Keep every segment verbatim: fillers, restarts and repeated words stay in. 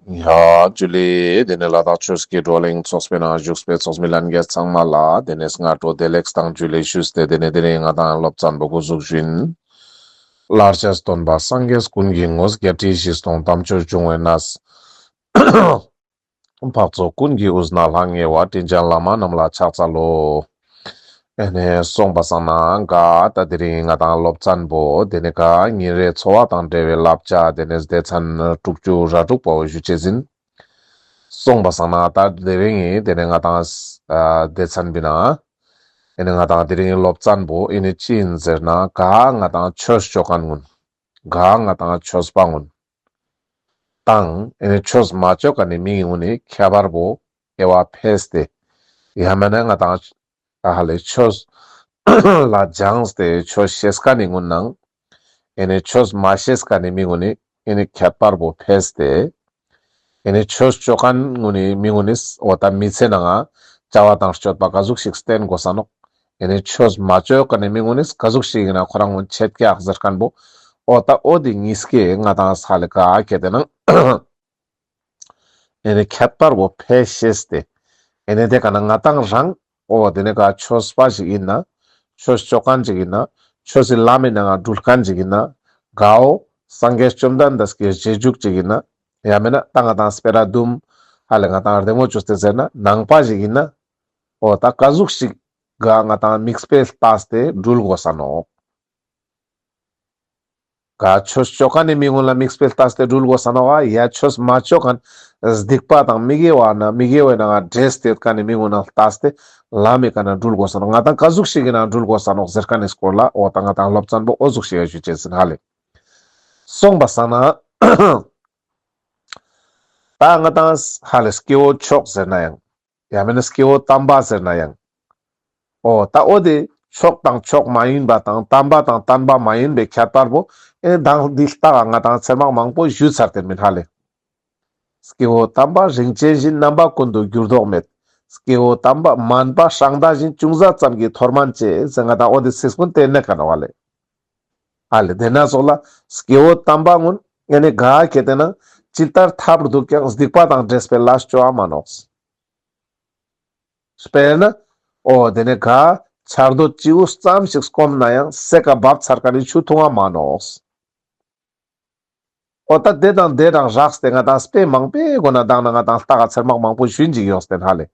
ཡ་ཇུ་ལེ། དེ་ནས་ལ་དྭགས་ཆོས་ཀྱི་བགྲོ་གླེང་ཚོགས་པའི་ནང་བཞུགས་པའི་ཚོགས་མི་ལྷན་རྒྱས་ཚང་མ་ལ་དེ་ནས་སྔ་དྲོ་བདེ་ལེགས་དང་ཇུ་ལེ་ཞུས་ཏེ། དེ་ནས་དེ་རིང་ང་དང་སློབ་ཚན་པོ་འགོ་འཛུགས་ཞུ་ཡིན། ལར་ཆ་སྟོན་པ་སངས་རྒྱས་ཀུན་གྱི་དངོས། བརྒྱད་ཁྲི་བཞི་སྟོང་དམ་ཆོས་འབྱུང་བའི་གནས། འཕགས་ཚོགས་ཀུན་གྱི་དབུས་ན་ལྷང་ངེ་བ། དྲིན་ཅན་བླ་མ་རྣམས་ལ་ཕྱག་འཚལ་ལོ། ཨེ་ནས་སོང་པ་སང་ན་ག་ད་དེ་རིང་ང་དང་སློབ་ཚན་པོ་དེ་ནས་ག་ཉིན་རེའི་འཚོ་བ་དང་འབྲེལ་བའི་བསླབ་བྱ་དེ་ནས་སྡེ་ཚན་དྲུག་ཅུ་ར་དྲུག་པ་བོ་ཞུ་ཅེས་ཡིན། སོང་པ་སང་ན་ད་དེ་རིང་ངི་དེ་ནས་ང་དང་ཨ་སྡེ་ཚན་པོའི་ནང་ཨེ་ནས་ང་དང་དེ་རིང་སློབ་ཚན་པོ་ཨེ་ནས་ཅི་ཡིན་ཟེར་ན་ག་ང་དང་ཆོས་ཅོ་མཁན་ཀུན། ག་ང་དང་ཆོས་པ་ཀུན། དང་ཨེ་ནས་ཆོས་མ་ཅོ་མཁན་ནི་མི་ཀུན་ནི་ཁྱད་པར་པོ་དབྱེ་བ་ཕེས་ཏེ། ཡང་མེད་ན་ང་དང་ད་ཧ་ལེ་ཆོས་ལ་སྦྱངས་ཏེ་ཆོས་ཤེས་མཁན་ནི་ཀུན་ནང་ཨེ་ནས་ཆོས་མ་ཤེས་མཁན་ནི་མི་ཀུན་ནི་ཨེ་ནས་ཁྱད་པར་པོ་ཕེས་ཏེ། ཨེ་ནས་ཆོས་ཅོ་མཁན་ཀུན་ནི་མི་ཀུན་ནི་འོ་ད་མི་ཚེའི་ནང་ང་བྱ་བ་དང་སྤྱོད་པ་ག་ཟུག་ཞིག་བསྟེན་དགོས་ས་ནོག་ཨེ་ནས་ཆོས་མ་ཅོ་མཁན་ནི་མི་ཀུན་ནི་ག་ཟུག་ཞིག་ཡིན་ན་ཁོ་རང་ཀུན་ཆད་ཀྱག་ཟེར་མཁན་པོ། འོ་ད་འོ་དེ་གཉིས་ཀའི་ང་དང་ས་ལེ་ག་ཁྱད་དེ་ནང་ཨེ་ནས་ཁྱད་པར་པོ་ཕེས་ཤེས་ཏེ། ཨེ་ནས་དེ་ག་ན་ང་དང་རང་འོ་དེ་ནས་ག་ཆོས་པ་ཞིག་ཡིན་ན། ཆོས་ཅོ་མཁན་ཞིག་ཡིན་ན། ཆོས་སི་ལམ་མི་ནང་ང་འགྲུལ་མཁན་ཞིག་ཡིན་ན། གའོ་སངས་རྒྱས་བཅོམ་ལྡན་འདས་ཀྱི་རྗེས་འཇུག་ཅིག་ཡིན་ན། ཡང་མེད་ན་ད་ང་དང་སྤེ་ར་དུམ་ཧ་ལེ་ང་དང་རྡེ་མོ་ཅོས་ཏེ་ཟེར་ན་ནང་པ་ཞིག་ཡིན་ན། འོ་ད་ག་ཟུག་ཞིག་ག་ང་དང་མིག་དཔེ་ལྟས་ཏེ་འགྲུལ་དགོས་ས་ནོག་ག་ཆོས་ཅོ་མཁན་ནི་མི་ཀུན་ལ་མིག་དཔེ་ལྟས་ཏེ་འགྲུལ་དགོས་ས་ནོག་ག། ཡ་ཆོས་མ་ཅོ་མཁན་སྡིག་པ་དང་མི་དགེ་བ་ན་མི་དགེ་བའི་ནང་ང་འདྲེས་ཏེ་ཡོད་མཁན་ནི་མི་ཀུན་ལ་ལྟས་ཏེ་ལམ་མི་ག་ན་འགྲུལ་དགོས་ས་ནོག་ང་དང་ག་ཟུག་ཞིག་གི་ནང་འགྲུལ་དགོས་ས་ནོག་ཟེར་མཁན་ནི་སྐོར་ལ་འོ་ད་ང་དང་སློབ་ཚན་པོ་འོ་ཟུག་ཞིག་ཡ་ཞུ་ཅེས་ཡིན་ཧ་ལེ། སོང་པ་སང་ན་ད་ང་དང་ཧ་ལེ་སྐྱེ་བོ་མཆོག་ཟེར་ན་ཡང་། ཡང་མེད་ན་སྐྱེ་བོ་དམ་པ་ཟེར་ན་ཡང་། འོ་ད་འོ་དེ་མཆོག་དང་མཆོག་མ་ཡིན་པ་དང་དམ་པ་དང་དམ་པ་མ་ཡིན་པའི་ཁྱད་པར་པོ་ཨེ་ནས་མདང་འདི་ལྟ་ག་ང་དང་ཚེར་མ་མང་པོ་ཞུས་ཚར་ཏེ་མིན་ཧ་ལེ། སྐྱེ་བོ་དམ་པ་རིན་ཆེན་བཞིན། རྣམ་པ་ཀུན་ཏུ་འགྱུར་ལྡོག་མེད། སྐྱེ་བོ་དམ་པ་དམན་པ་སྲང་མདའ་བཞིན། ཅུང་ཟད་ཙམ་གྱིས་མཐོ་དམན་བྱེད་ཟེར་ང་དང་འོ་དེ་ཚིག་ཀུན་དེ་ནས་ག་ནོག་ཧ་ལེ། ཨ་ལེ་དེ་ན་སོགས་ལ་སྐྱེ་བོ་དམ་པ་ཀུན་ཨེ་ནས་ག་ཁྱད་དེ་ན་ཇི་ལྟར་ཐབས་རྡུགས་ཀྱང་། སྡིག་པ་དང་འདྲེས་པའི་ལས་ཅོ་བ་མ་ནོག་དཔེར་ན། འོ་དེ་ནས་ག་ཆར་སྡོད་སྤྱི་བོ་ཙམ་ཞིག་སྐོམ་ན་ཡང་སེ་ཀ་བབས་ཚར་མཁན་ནི་ཆུ་འཐུང་བ་མ་ནོག་འོ་ད་དེ་དང་དེ་དང་རགས་ཏེ་ང་དང་དཔེ་མང་པོའི་སྒོ་ནས་མདང་ན་ང་དང་ལྟ་ག་ཚེར་མ་མང་པོ་ཞུ་ཅིག་ཡོད་དེ་ཧ་ལེ།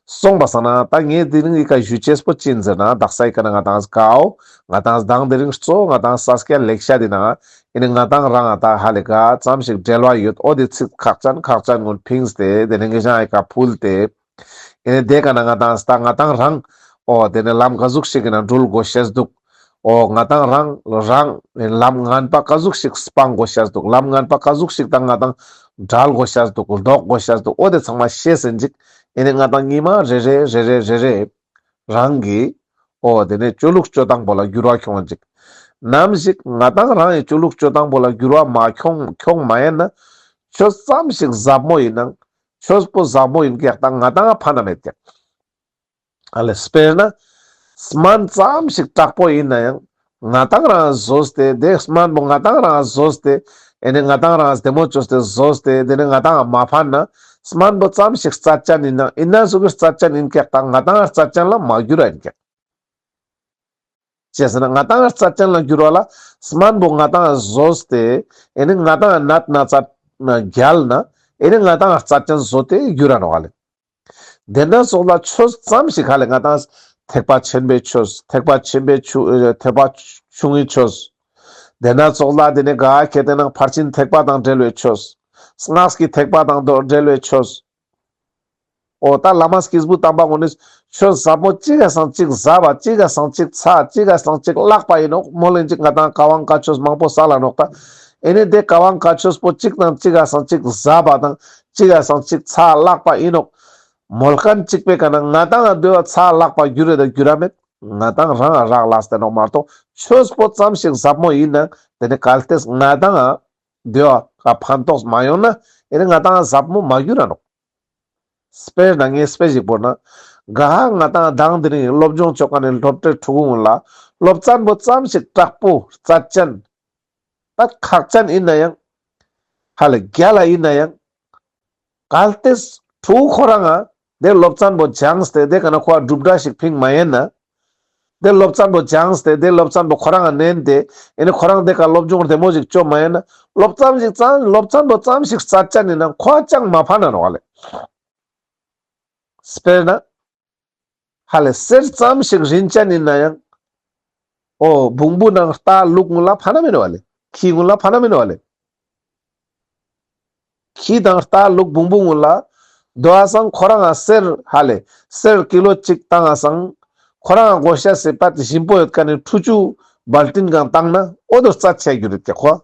སོང་པ་སང་ན་ད་ངས་དེ་རིང་ཨི་ཀ་ཞུ་ཅེས་པོ་ཅི་ཡིན་ཟེར་ན་དག་ས་ཨི་ཀ་ན་ང་དང་གའོ་ང་དང་མདང་དེ་རིང་གཙོ་བོ་ང་དང་ས་སྐྱ་ལེགས་བཤད་དེ་ནང་ཨེ་ནས་ང་དང་རང་ང་ད་ཧ་ལེ་ག་ཙམ་ཞིག་འབྲེལ་བ་ཡོད། འོ་དེ་ཚིག་ཁག་ཅན་ཁག་ཅན་ཀུན་ཕིངས་ཏེ་དེ་ནས་ངེད་ཅག་ཨི་ཀ་ཕུལ་ཏེ། ཨེ་ནས་དེ་ག་ན་ང་དང་ད་ང་དང་རང་འོ་དེ་ནས་ལམ་ག་ཟུག་ཞིག་གི་ནང་འགྲུལ་དགོས་ཤེས་འདུག་འོ་ང་དང་རང་རང་ལམ་ངན་པ་ག་ཟུག་ཞིག་སྤང་དགོས་ཤེས་འདུག་ལམ་ངན་པ་ག་ཟུག་ཞིག་དང་ང་དང་བྲལ་དགོས་ཤེས་འདུག་ལྡོག་དགོས་ཤེས་འདུག་འོ་དེ་ཚང་མ་ཤེས་ཟིན་ཅིག་ཨེ་ནས་ང་དང་ཉི་མ་རེ་རེ་རེ་རེ་རེ་རེ་རང་གི་འོ་དེ་ནས་སྤྱོད་ལུགས་སྤྱོད་སྟངས་པོ་ལ་འགྱུར་བ་ཁྱོང་ཅིག་ནམ་ཞིག་ང་དང་རང་གི་སྤྱོད་ལུགས་སྤྱོད་སྟངས་པོ་ལ་འགྱུར་བ་མ་ཁྱོང་ཁྱོང་མ་ཡིན་ན་ཆོས་ཙམ་ཞིག་ཟབ་མོ་ཡིན་ནང་ཆོས་པོ་ཟབ་མོ་ཡིན་ཀྱག་ད་ང་དང་ཕན་ན་མེད་ཀྱག་ཨ་ལེ་དཔེར་ན། སྨན་ཙམ་ཞིག་དྲག་པོ་ཡིན་ན་ཡང་ང་དང་རང་ཟོས་ཏེ་དེ་སྨན་པོ་ང་དང་རང་ཟོས་ཏེ་ཨེ་ནས་ང་དང་རང་བདེ་མོ་བཅོས་ཏེ་ཟོས་ཏེ་དེ་ནས་ང་དང་མ་ཕན་ན་སྨན་པོ་ཙམ་ཞིག་རྩ་ཅན་ཡིན་ན་ཡིན་ན་ཟུག་གི་རྩ་ཅན་ཡིན་ཀྱག་ད་ང་དང་རྩ་ཅན་ལ་མ་འགྱུར་ར་ཡིན་ཀྱག་ཅི་ཟེར་ན་ང་དང་རྩ་ཅན་ལ་འགྱུར་བ་ལ་སྨན་པོ་ང་དང་ཟོས་ཏེ་ཨེ་ནས་ང་དང་ནད་ན་ཚ་རྒྱལ་ན་ཨེ་ནས་ང་དང་རྩ་ཅན་ཟོས་ཏེ་འགྱུར་ར་ནོག་ཨ་ལེ། དེ་འདྲ་སོགས་ལ་ཆོས་ཙམ་ཞིག་ཧ་ལེ་ང་དང་ཐེག་པ་ཆེན་པོའི་ཆོས། ཐེག་པ་ཆེན་པོའི་ཆུ་ཨེ་ཐེག་པ་ཆུང་ངུའི་ཆོས། དེ་འདྲ་སོགས་ལ་དེ་ནས་ག་ཁྱད་དེ་ནང་ཕར་ཕྱིན་ཐེག་པ་དང་འབྲེལ་བའི་ཆོས། སྔགས་ཀྱི་ཐེག་པ་དང་འབྲེལ་བའི་ཆོས། འོ་ད་བླ་མ་སྐྱེས་བུ་དམ་པ་ཀུན་ནི་ཆོས་ཟབ་མོ་གཅིག་ག་སང་གཅིག་ཟབ་པ་གཅིག་ག་སང་གཅིག་ཚ་གཅིག་ག་སང་གཅིག་ལྷག་པ་ཡིན་ནོག་མོལ་ལེན་ཅིག་ང་དང་བཀའ་དབང་བཀའ་ཆོས་མང་པོ་སལ་ལ་ནོག་ད། ཨེ་ནས་དེ་བཀའ་དབང་བཀའ་ཆོས་པོ་གཅིག་དང་གཅིག་ག་སང་གཅིག་ཟབ་པ་དང་གཅིག་ག་སང་གཅིག་ཚ་ལྷག་པ་ཡིན་ནོག་མོལ་མཁན་གཅིག་པའི་ཀ་ན་ང་དང་ང་འདོད་པ་ཚ་ལྷག་པ་འགྱུར་རེ་ད་འགྱུར་ར་མེད། ང་དང་རང་ང་རག་ལས་ཏེ་ནོག་མ་གཏོགས་ཆོས་པོ་ཙམ་ཞིག་ཟབ་མོ་ཡིན་ན་དེ་ནས་གལ་ཏེ་ང་དང་ང་འདོད་པ་ག་ཕན་ཐོགས་མ་ཡོང་ན་ཨེ་ནས་ང་དང་ང་ཟབ་མོ་མ་འགྱུར་ར་ནོག་དཔེར་ན་ངས་དཔེ་ཞིག་བོར་ན། ག་ང་དང་མདང་དེ་རིང་སློབ་སྦྱོང་ཆོ་མཁན་ནི་སློབ་གྲྭའི་ཕྲུ་གུ་ཀུན་ལ་སློབ་ཚན་པོ་ཙམ་ཞིག་དྲག་པོ་རྩ་ཅན། ད་ཁག་ཅན་ཡིན་ན་ཡང་། ཧ་ལེ་རྒྱལ་ལ་ཡིན་ན་ཡང་། གལ་ཏེ་ཕྲུ་གུ་ཁོ་རང་ང་དེ་སློབ་ཚན་པོ་སྦྱངས་ཏེ་དེ་ཀ་ན་ཁོ་ཨ་གྲུབ་འབྲས་ཤིག་ཕིང་མ་ཡིན་ན། དེ་སློབ་ཚན་པོ་སྦྱངས་ཏེ་དེ་སློབ་ཚན་པོ་ཁོ་རང་ང་ནན་ཏེ་ཨེ་ནི་ཁོ་རང་དེ་ཀ་སློབ་སྦྱོང་བདེ་མོ་ཞིག་བཅོ་མ་ཡིན་ན། སློབ་ཚན་ཞིག་ཙམ་སློབ་ཚན་པོ་ཙམ་ཞིག་རྩ་ཅན་ཡིན་ན་ཁོ་ཨ་ཅང་མ་ཕན་ན་ནོག་ལེ། དཔེར་ན། ཧ་ལས་གསེར་ཙམ་ཞིག་རིན་ཅན་ཡིན་ན་ཡང་། འོ་བོང་བུ་ནང་རྟ་ལུག་གུན་ལ་ཕན་ན་མེན་ནོག་ལེ། ཁྱི་གུན་ལ་ཕན་ན་མེན་ནོག་ལེ། ཁྱི་དང་རྟ་ལུག་བོང་བུ་གུན་ལ་དོ་བ་སང་ཁོ་རང་ང་གསེར་ཧ་ལས་གསེར་ཀི་ལོ་གཅིག་བཏང་ང་སང་ཁོ་རང་ང་དགོས་ཤེས་སི་པད་ཞིམ་པོ་ཡོད་ཁན་ནི་ཁྲུ་ཆུ་བལ་ཏིན་གང་བཏང་ན་འོ་དོ་རྩ་ཆེ་གྱུར་རེད་ཀྱག་ཁོ།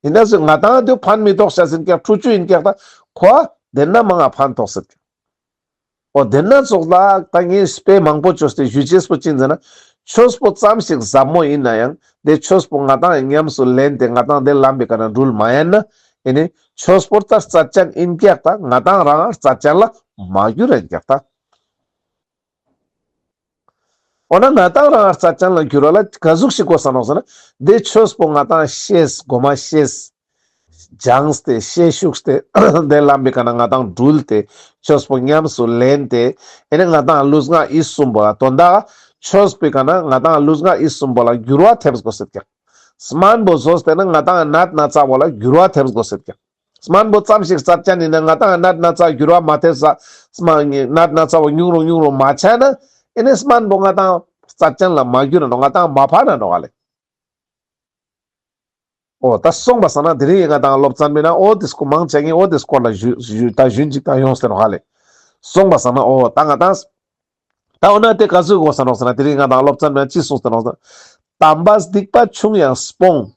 ཡིན་ན་ཟེར་ང་ཏང་དེ་ཕན་མི་ཐོགས་ཤ་ཟིན་ཀྱག་ཁྲུ་ཆུ་ཡིན་ཀྱག་ད་ཁོ་དེ་ན་མང་ང་ཕན་ཐོགས་སེད་ཀྱག་འོ་དེ་ན་ཙོགས་ལ་ད་ངས་དཔེ་མང་པོ་བཅོས་ཏེ་ཞུ་ཅེས་པོ་ཅི་ཡིན་ཟེར་ན། ཆོས་པོ་ཙམ་ཞིག་ཟབ་མོ་ཡིན་ན་ཡང་དེ་ཆོས་པོ་ང་ཏང་ཉམས་སུ་ལེན་ཏེ་ང་ཏང་དེ་ལམ་པའི་ཀ་ན་འགྲུལ་མ་ཡིན་ན། ཨེ་ནི་ཆོས་པོ་ལྟར་རྩ་ཅན་ཡིན་ཀྱག་ད་ང་ཏང་རང་རྩ་ཅན་ལ་མ་གྱུར་ཡིན་ཀྱག་ད། འོ་ན་ང་ཏང་རང་རྩ་ཅན་ལ་འགྱུར་བ་ལ་ག་ཟུག་ཞིག་དགོས་ས་ནོག་ཟེར་ན། དེ་ཆོས་པོ་ང་ཏང་ཤེས་གོ་མ་ཤེས། སྦྱངས་ཏེ་ཤེས་ཤུགས་ཏེ་དེ་ལམ་པའི་ཀ་ན་ང་ཏང་འགྲུལ་ཏེ་ཆོས་པོ་ཉམས་སུ་ལེན་ཏེ་ཨེ་ནི་ང་ཏང་ལུས་ངག་ཡིད་གསུམ་པོ་ལ་དོན་དག་ཆོས་པོའི་ཀ་ན་ང་ཏང་ལུས་ངག་ཡིད་གསུམ་པོ་ལ་འགྱུར་བ་ཐེབས་དགོས་སེད་ཀྱག་སྨན་པོ་ཟོས་ཏེ་ན་ང་ཏང་ནད་ན་ཚ་བོ་ལ་འགྱུར་བ་ཐེབས་དགོས་སེད་ཀྱག་སྨན་པོ་ཙམ་ཞིག་རྩ་ཅན་ཡིན་ན་ང་ཏང་ནད་ན་ཚ་འགྱུར་བ་མ་ཐེབས་ས། སྨན་ནད་ན་ཚ་བོ་ཉུང་རུ་ཉུང་རུ་མ་ཆ་ན་ཨེ་ནི་སྨན་པོ་ང་ཏང་རྩ་ཅན་ལ་མ་འགྱུར་ནོག་ང་ཏང་མ་ཕན་ནོག་ལེ། འོ་ད་སོང་པ་སང་ན་དེ་རིང་ང་ཏང་སློབ་ཚན་མེད་ན་འོ་དེ་སྐོར་མང་ཆེ་ངས་འོ་དེ་སྐོར་ལ་ཞུ་ཞུ་ད་ཞུན་ཅིག་ད་ཡོངས་ཏེ་ནོག་ལེ། སོང་པ་སང་ན་འོ་ད་ང་ཏང་ད་འོ་ན་དེ་ག་ཟུག་དགོས་ས་ནོག་ཟེར་ན་དེ་རིང་ང་ཏང་སློབ་ཚན་མེད་ན་ཅི་གསུངས་ཏེ་ནོག་ཟེར་ན། དམ་པ་སྡིག་པ་ཆུང་ཡང་སྤོང་།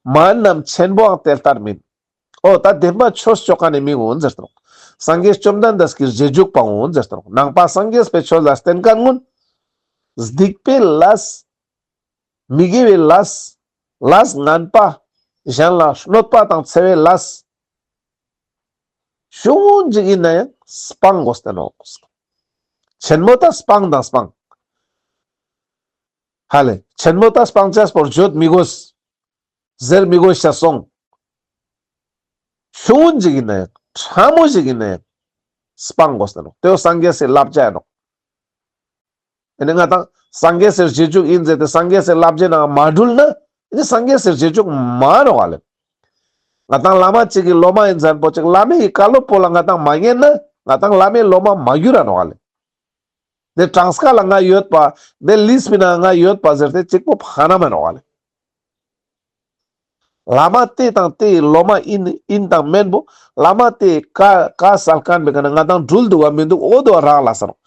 མ་རྣམས་ཆེན་པོའང་དེ་ལྟར་མིན། འོ་ད་བདེན་པ་ཆོས་ཅོ་ཁན་ནི་མི་གུན་ཟེར་ཏེ་ནོག་སངས་རྒྱས་བཅོམ་ལྡན་འདས་ཀྱི་རྗེས་འཇུག་པ་གུན་ཟེར་ཏེ་ནོག་ནང་པ་སངས་རྒྱས་པའི་ཆོས་ལ་བརྟེན་ཁན་གུན། སྡིག་པའི་ལས། མི་དགེ་བའི་ལས། ལས་ངན་པ། གཞན་ལ་གནོད་པ་དང་འཚེ་བའི་ལས། ཆུང་ངུན་ཞིག་ཡིན་ན་ཡང་སྤང་དགོས་ཏེ་ནོག་ཆེན་མོ་ད་སྤང་དང་སྤང་། ཧ་ལས་ཆེན་མོ་ད་སྤང་ཅེས་པོ་བརྗོད་མི་དགོས། ཟེར་མི་དགོས་ཤ་སོང་། ཆུང་ངུན་ཞིག་ཡིན་ན་ཡང་ཕྲ་མོ་ཞིག་ཡིན་ན་ཡང་སྤང་དགོས་ཏེ་ནོག་དེ་བོ་སངས་རྒྱས་སི་བསླབ་བྱ་ཡིན་ནོག་ཨེ་ནི་ང་ཏང་སངས་རྒྱས་སི་རྗེས་འཇུག་ཡིན་ཟེར་ཏེ་སངས་རྒྱས་སི་བསླབ་བྱ་ནང་མ་འགྲུལ་ན་ཨེ་ནི་སངས་རྒྱས་སི་རྗེས་འཇུག་མ་ནོག་ལེ། ང་ཏང་བླ་མ་གཅིག་གི་སློབ་མ་ཡིན་ཟེར་པོ་ཅིག་བླ་མའི་བཀའ་སློབ་པོ་ལ་ང་ཏང་མ་ཉན་ན་ང་ཏང་བླ་མའི་སློབ་མ་མ་གྱུར་ར་ནོག་ལེ། དེ་གྲངས་ཀ་ལ་ང་ཡོད་པ། དེ་ལིས་པི་ནང་ང་ཡོད་པ་ཟེར་ཏེ་གཅིག་པོ་ཕན་ན་མེན་ནོག་ལེ། བླ་མ་དེ་དང་དེའི་སློབ་མ་ཡིན་ཡིན་དང་མེན་པོ། བླ་མ་དེའི་བཀའ་བཀའ་སལ་ཁན་པའི་ཀ་ནེ་ང་ཏང་འགྲུལ་འདུག་ག་མི་འདུག་འོ་དོ་རག་ལས་ས་ནོག་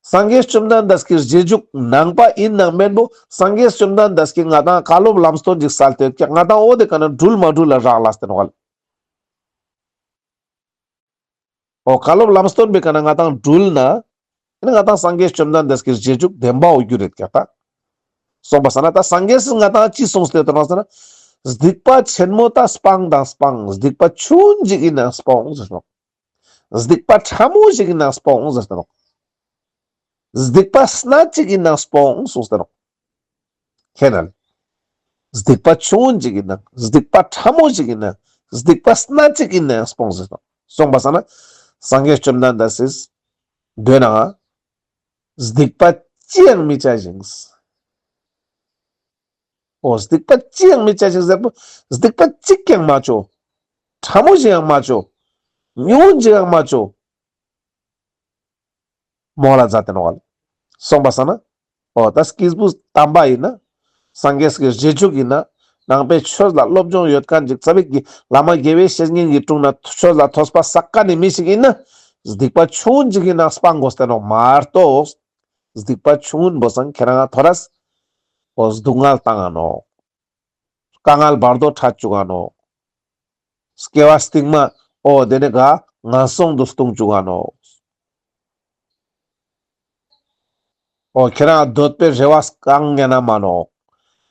སངས་རྒྱས་བཅོམ་ལྡན་འདས་ཀྱི་རྗེས་འཇུག་ནང་པ་ཡིན་དང་མེན་པོ། སངས་རྒྱས་བཅོམ་ལྡན་འདས་ཀྱི་ང་ཏང་བཀའ་སློབ་ལམ་སྟོན་ཅིག་སལ་ཏེ་ཡོད་ཀྱག་ང་ཏང་འོ་དེ་ཀ་ནེ་འགྲུལ་མ་འགྲུལ་ལ་རག་ལས་ཏེ་ནོག་ལེ། འོ་བཀའ་སློབ་ལམ་སྟོན་པའི་ཀ་ནེ་ང་ཏང་འགྲུལ་ན། ཨེ་ནི་ང་ཏང་སངས་རྒྱས་བཅོམ་ལྡན་འདས་ཀྱི་རྗེས་འཇུག་བདེན་པ་འོ་གྱུར་རེད་ཀྱག་ད། སོང་པ་སང་ན་ད་སངས་རྒྱས་སི་ང་ཏང་ཅི་གསུངས་ཏེ་ཡོད་ནོག་ཟེར་ན། སྡིག་པ་ཆེན་མོ་ད་སྤང་དང་སྤང་། སྡིག་པ་ཆུང་ངུན་ཞིག་ཡིན་ན་སྤོང་ཟེར་ནོག་སྡིག་པ་ཕྲ་མོ་ཞིག་ཡིན་ན་སྤོང་ཟེར་ཏེ་ནོག་སྡིག་པ་སྣ་གཅིག་ཡིན་ན་སྤོང་གསུངས་ཏེ་ནོག་ཁྱེད་ན་ལེ། སྡིག་པ་ཆུང་ངུན་ཞིག་ཡིན་ན། སྡིག་པ་ཕྲ་མོ་ཞིག་ཡིན་ན། སྡིག་པ་སྣ་གཅིག་ཡིན་ན་སྤོང་ཟེར་ཏེ་ནོག་སོང་པ་སང་ན་སངས་རྒྱས་བཅོམ་ལྡན་འདས་སི་མདོའི་ནང་ང་སྡིག་པ་ཅི་ཡང་མི་བྱ་ཞིང་། འོ་སྡིག་པ་ཅི་ཡང་མི་བྱ་ཞིང་ཟེར་པོ། སྡིག་པ་གཅིག་ཀྱང་མ་བཅོ། ཕྲ་མོ་ཞིག་ཡང་མ་བཅོ། ཉུང་ངུན་ཞིག་ཡང་མ་བཅོ། མོལ་ལ་མཛད་དེ་ནོག་ལེ། སོང་པ་སང་ན། འོ་ད་སྐྱེས་བུ་དམ་པ་ཡིན་ན། སངས་རྒྱས་ཀྱི་རྗེས་འཇུག་ཡིན་ན། ནང་པའི་ཆོས་ལ་སློབ་སྦྱོང་ཡོད་ཁན་ཅིག་རྩ་བའི་གི་བླ་མ་དགེ་བའི་བཤེས་གཉེན་གྱི་དྲུང་ནེ་ཆོས་ལ་ཐོས་པ་བསགས་ཁན་ནི་མི་ཞིག་ཡིན་ན། སྡིག་པ་ཆུང་ངུན་ཞིག་ཡིན་ན་སྤང་དགོས་ཏེ་ནོག་མ་གཏོགས། སྡིག་པ་ཆུང་ངུན་བོ་སང་ཁྱེད་རང་ང་ཐོ་རས། འོ་སྡུག་བསྔལ་བཏང་ང་ནོག་དཀའ་ངལ་བར་དོ་འཕྲད་བཅུག་ག་ནོག་སྐྱེ་བ་སྟིང་མ་འོ་དེ་ནེ་ག་ངན་སོང་དུ་ལྟུང་བཅུག་ག་ནོག་འོ་ཁྱེད་རང་འདོད་པའི་རེ་བ་བསྐང་ཉན་ན་མ་ནོག་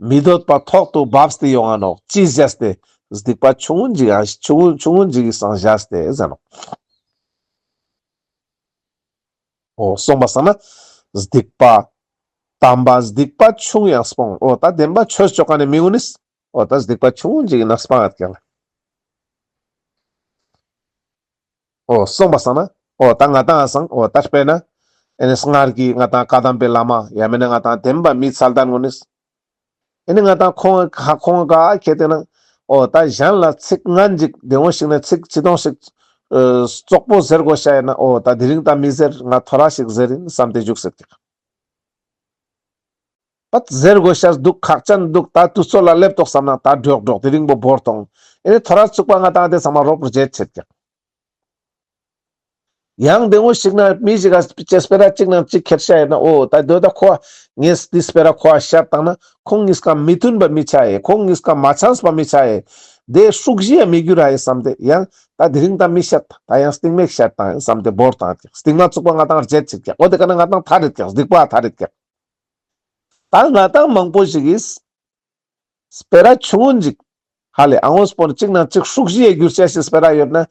མི་འདོད་པ་ཐོག་ཏུ་བབས་ཏེ་ཡོང་ང་ནོག་ཅི་བྱས་ཏེ། སྡིག་པ་ཆུང་ངུན་ཞིག་ཡང་ཆུང་ངུན་ཆུང་ངུན་ཞིག་གི་སང་བྱས་ཏེ་ཟེར་ནོག་འོ་སོང་པ་སང་ན། སྡིག་པ། དམ་པ་སྡིག་པ་ཆུང་ཡང་སྤོང་། འོ་ད་བདེན་པ་ཆོས་ཅོ་ཁན་ནི་མི་གུན་ནི། འོ་ད་སྡིག་པ་ཆུང་ངུན་ཞིག་ཡིན་ན་སྤང་ཡོད་ཀྱག་ལེ། འོ་སོང་པ་སང་ན་འོ་ད་ང་ཏང་སང་འོ་ད་དཔེར་ན་ཨེ་ནི་སྔར་གྱི་ང་ཏང་བཀའ་གདམས་པའི་བླ་མ་ཡང་མེན་ན་ང་ཏང་དེན་པ་མི་ཚད་ལྡན་ངོ་ནི་ཨེ་ནི་ང་ཏང་ཁོང་ཁ་ཁོང་ག་ཁྱེད་དེ་ན་འོ་ད་གཞན་ལ་ཚིག་ངན་ཅིག་དེ་འོ་ཞིག་ན་ཚིག་ཅི་དོང་ཞིག་ཨ་བཙོག་པོ་ཟེར་དགོས་ཤ་ཡིན་ན་འོ་ད་དེ་རིང་ད་མི་ཟེར། ང་ཐོ་ར་ཞིག་ཟེར་ཡིན་བསམ་སྟེ་བཞུགས་ཟེར་ཀྱག་པད་ཟེར་དགོས་ཤ་འདུག་ཁག་ཅན་འདུག་ད་དུས་ཚོད་ལ་སླེབས་ཏོག་བསམ་ན་ད་འགྲོག་འགྲོག་དེ་རིང་པོ་བོར་ཏོང་། ཨེ་ནི་ཐོ་ར་ཚུགས་པ་ང་ཏང་དེ་ཚང་མ་རོབ་རོ་བརྗེད་ཆེད་ཀྱག་ཡང་དེ་འོ་ཞིག་ན་མི་ཞིག་ག་ཅེ་སྤེ་ར་གཅིག་ནང་གཅིག་ཁྱེར་ཤ་ཡིན་ན་འོ་ད་དོ་ད་ཁོ་ངས་དེ་སྤེ་ར་ཁོ་བཤད་བཏང་ན་ཁོང་གཉིས་ཀ་མི་མཐུན་པ་མི་ཆ་ཡེ། ཁོང་གཉིས་ཀ་མ་ཆམས་པ་མི་ཆ་ཡེ། དེ་ཧྲུག་བཞི་ཡ་མི་འགྱུར་ར་ཡེ་བསམ་སྟེ་ཡང་ད་དེ་རིང་ད་མི་བཤད། ད་ཡང་སྟིང་མེ་བཤད་བཏང་ཡིན་བསམ་སྟེ་བོར་བཏང་ཀྱག་སྟིང་མ་ཚུགས་པ་ང་ཏང་རྗེད་ཆེད་ཀྱག་འོ་དེ་ཀ་ན་ང་ཏང་ཐར་རེད་ཀྱག་སྡིག་པ་ཐར་རེད་ཀྱག་ད་ང་ཏང་མང་པོ་ཞིག་གིས་སྤེ་ར་ཆུང་ངུན་ཅིག་ཧ་ལེ་ཨ་འོ་སྤོན་གཅིག་ནང་གཅིག་ཧྲུག་བཞི་ཡ་འགྱུར་ཆ་ཞིག་སྤེ་ར་ཡོད་ན་